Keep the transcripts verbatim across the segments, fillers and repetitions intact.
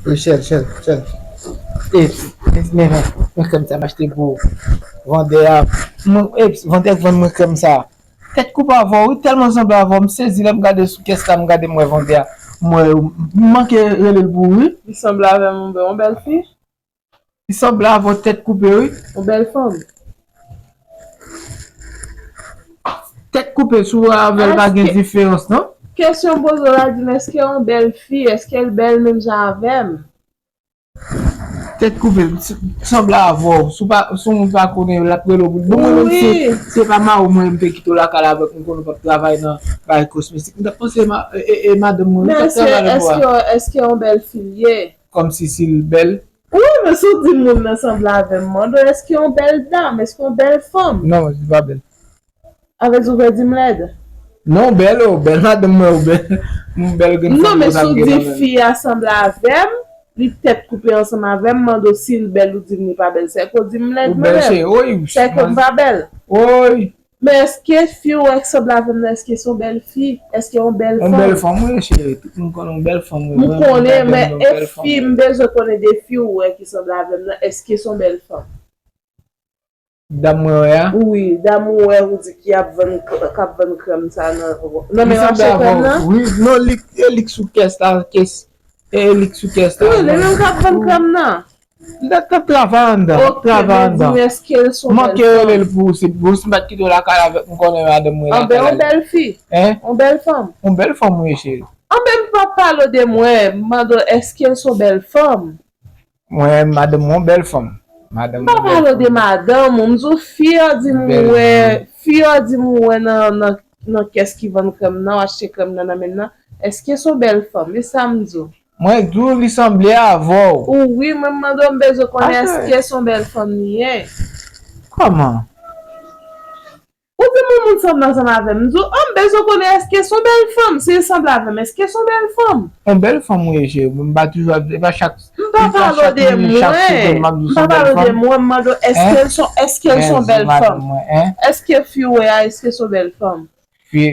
Wi, chèl, chèl, chèl. E, e, men, men, men krèm sa m achte pou ou. Vandè a. Mwen, e, vandè k vann mwen krèm sa. Tèt koupe avè w, wi, tèlman sanble avè w, m sezi lè m gade sou kès la, m gade m wè vandè a. M wè, m manke rele l pou ou, wi. Li sanble avè m, yon bèl fi. Li sanble avè w, tèt koupe, wi. Yon bèl fanm. Tèt koupe, si w wè avè l, pa gen diferans, non? Kesyon m poze w la, di m, èske yon bèl fi, èske l bèl menm jan avè m? Tèt koupe, m s-, sanble avè w. Si w pa, si yon moun pa konnen, l ap rele w pou l. Bon, mwen menm, se, se pa mari w, mwen, m te kite w lakay la avèk, m konnen w p ap travay nan bagay kosmetik. M t ap panse ma-, e, e, e madanm mwen, wi, k ap travay avèk ou a. Men èske, èske, èske yon bèl fi l ye? Kòmsi si l bèl. Wi, men si w di moun nan sanble avè m, mande w, èske yon bèl dam, èske yon bèl fanm? Non, li pa bèl. Avèk sa w vle di m lèd? Non, w bèl, w bèl, madanm mwen, w bèl. M bèl grenn fanm. Non, men si w di fi a sanble avè m, li tèt koupe ansanm avè m, mande w si l bèl, ou di m li pa bèl. Sèke w di m lèd, mwen menm? Ou bèl, cheri, wi. Sèke m pa bèl? Wi. Men èske fi w wè k sanble avè m nan, èske se yon bèl fi? Èske yon bèl fanm? Yon bèl fanm, wi, cheri. Tout moun konnen yon bèl fanm, wi. M konnen, men e fi, m bezwen konnen de fi w wè ki sanble avè m nan, èske se yon bèl fanm? Dam mwen wè a? Wi, dam ou wè, ou di ki ap vann, k ap vann krèm sa nan, nan men mache krèm nan? Wi, non, li, e li k sou kès la, kès, e li k sou kès la. Wi, li menm k ap vann krèm nan. Li t ap travay anndan, travay anndan. Manke rele l pou ou, si, bon, si m pa t kite w lakay avèk, m konnen madanm mwen lakay la. Anben, yon bèl fi. Hein? Yon bèl fanm. Yon bèl fanm, wi, cheri. Anben, m p ap pale w de mwen, m mande w, èske l se yon bèl fanm? Mwen, madanm mwen, yon bèl fanm. Madanm mwen, bèl fanm. M pa pale w de madanm ou, m di w fi a di m ou wè, fi a di m ou wè nan, nan, nan kès ki vann krèm nan, w achte krèm nan nan men l nan. Èske se yon bèl fanm? E sa m di w. Mwen di w li sanble avè w. Ou wi, mwen m mande w, m bezwen konnen èske se yon bèl fanm li ye. Kòman? Ou di m yon moun sanble ansanm avè m. M di w, oh, m bezwen konnen èske se yon bèl fanm. Si l sanble avè m, èske se yon bèl fanm? Yon bèl fanm, wi, cheri. M pa toujou ap, e pa chak, m pa pale w de mwen. M pa pale w de mwen, m mande w, èske l se, èske l se yon bèl fanm? Èske fi w wè a, èske se yon bèl fanm? Fi,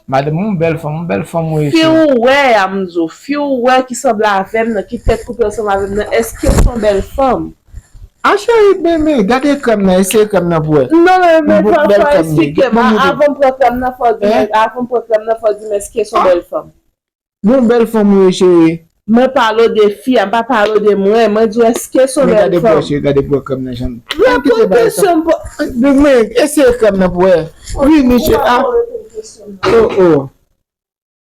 madanm, yon bèl fanm, yon bèl fanm, wi, cheri. Fi w wè a, m di w, fi w wè ki sanble avè m nan, ki tèt koupe ansanm avè m nan, èske l se yon bèl fanm? A, cheri, men, men, gade krèm nan, eseye krèm nan pou wè. Non, non, men fò, fò eksplike m. Avan m pran krèm nan, fò w di m, avan m pran krèm nan, fò w di m èske se yon bèl fanm. Bon, bèl fanm ou ye, cheri. Mwen pale w de fi a, m pa pale w de mwen. Mwen di w èske se yon bèl fanm. Men gade pou wè, cheri, gade pou wè krèm nan, jan. Reponn kesyon m. Men, eseye krèm nan pou wè. Wi, mesye, a. Oh, oh.